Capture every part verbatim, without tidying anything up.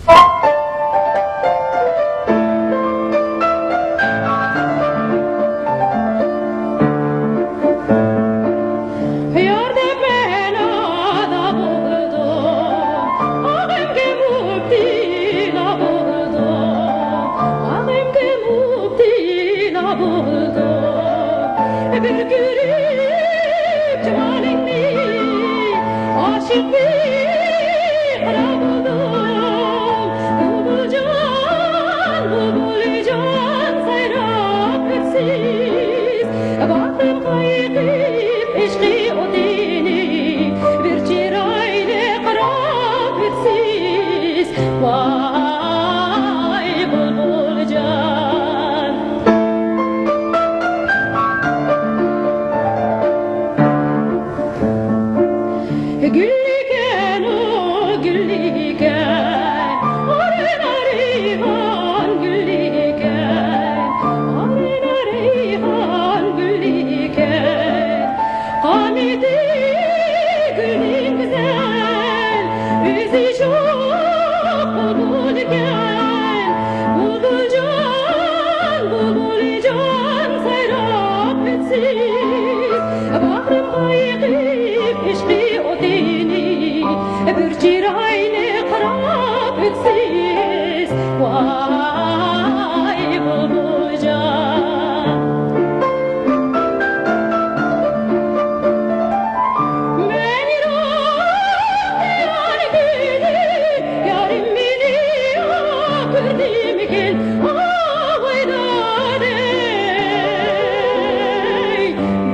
يار دەپ مەن ئادا بولدۇم، ئاغىمگە مۇپتىلا بولدۇم، ئاغىمگە مۇپتىلا بولدۇم. بىر كۆرۈپ جامالىڭنى، ئاشىق بىر قارا بولدۇم. بۇلبۇلجان، بۇلبۇلجان سايراپ ئۆتسىز، باغرىم قايقىپ ئىشقى ئوتىنى، بىر چىرايلىق قاراپ ئۆتسىز، ۋاي بۇلبۇلجان. گۈللىكەن ئۇ، گۈللىكەن، ئارىنا رەيھان گۈللىكەن، ئارىنا رەيھان گۈللىكەن. قامىتى گۈلنىڭ گۈزەل، ئۆزى شوخ بۇلبۇلكەن. بۇلبۇلجان، بۇلبۇلجان سايراپ ئۆتسىز، باغرىم قايقىپ ئىشقى ئوتىنى، بىر چىراينى قاراپ ئۆتسىز، ۋاي بۇلبۇلجان. مەن يۈرەكتە يارىم مېنى كۆردىمىكىن، ئاۋاي دادەي.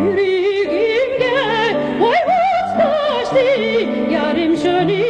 يۈرىكىمگە ۋاي ئوت تاشتى، يارىم شۇنى